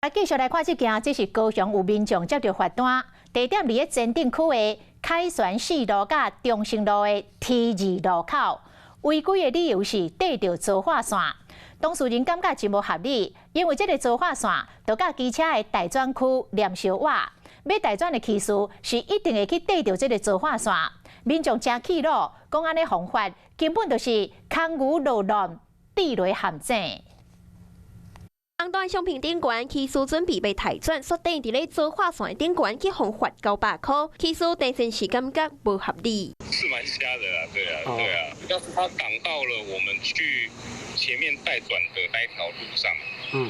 繼續來看這件，這是高雄有民眾接著罰單，地點佇咧前鎮區的凱旋四路佮中正路的 T 字路口，違規的理由是綴著磁化線。當事人感覺真無合理，因為這个磁化線就佮機車的待轉區連相倚，欲待轉的騎士是一定會去綴著這个磁化線。民眾誠氣惱，講按呢方法根本就是空牛落亂，地雷陷阱。紅單相片頂懸，騎士準備欲待轉，煞綴佇咧磁化線頂懸去予罰900箍，騎士鄭先生感覺無合理。是蠻瞎的啊，對啊，對啊。要是他擋到了我們去前面待轉的那一條路上。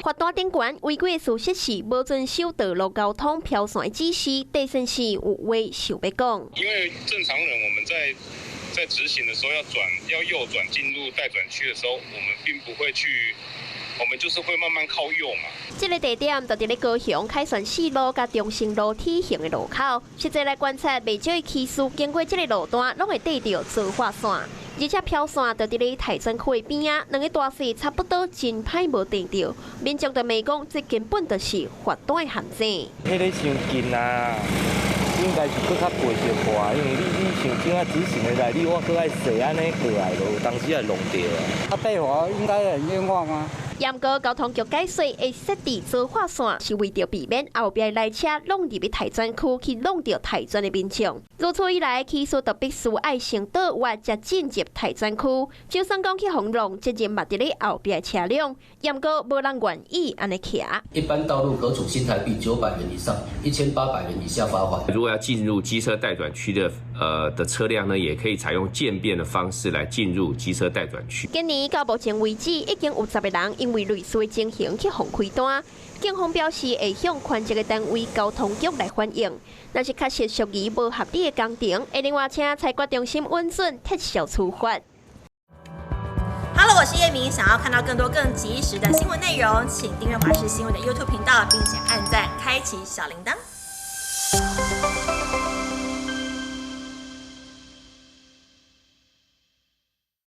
罰單頂懸違規的事實是無遵守道路交通標線的指示，鄭先生有話想欲講。因為正常人我們在執行的時候要轉要右轉進入待轉區的時候，我們並不會去。我們就是會慢慢靠右嘛。這个地點就佇咧高雄凱旋四路佮中正路 T 形的路口，實際來觀察，袂少的騎士經過這个路段，攏會綴著磁化線，而且標線就佇咧待轉區的邊仔，兩个大細差不多，真歹無綴著。民眾就罵講，這根本就是罰單的陷阱。彼个傷近啊，應該是閣較過小可，因為你像這樣直行的來，你我閣愛踅按呢過來，就有當時會弄著啊。啊，被罰應該很冤枉啊。毋過交通局解釋，會設置磁化線是為著避免後壁來車挵入去待轉區去弄著待轉的民眾。如此一來，騎士就必須愛先倒彎才進入待轉區。就算講去予弄，責任嘛佇咧後壁車輛。毋過無人願意按呢騎。一般道路可處新台幣900元以上1800元以下罰款。如果要進入機車待轉區的車輛呢，也可以採用漸變的方式來進入機車待轉區。今年到目前為止，已經有10個人因為類似的情形去予開單，警方表示會向權責的單位交通局來反映。若是確實屬於無合理的工程，會另外請裁決中心允准撤銷處罰。 Hello，我是葉明，想要看到更多更及時的新聞內容，請訂閱華視新聞的 YouTube 頻道，並且按讚，開啟小鈴鐺。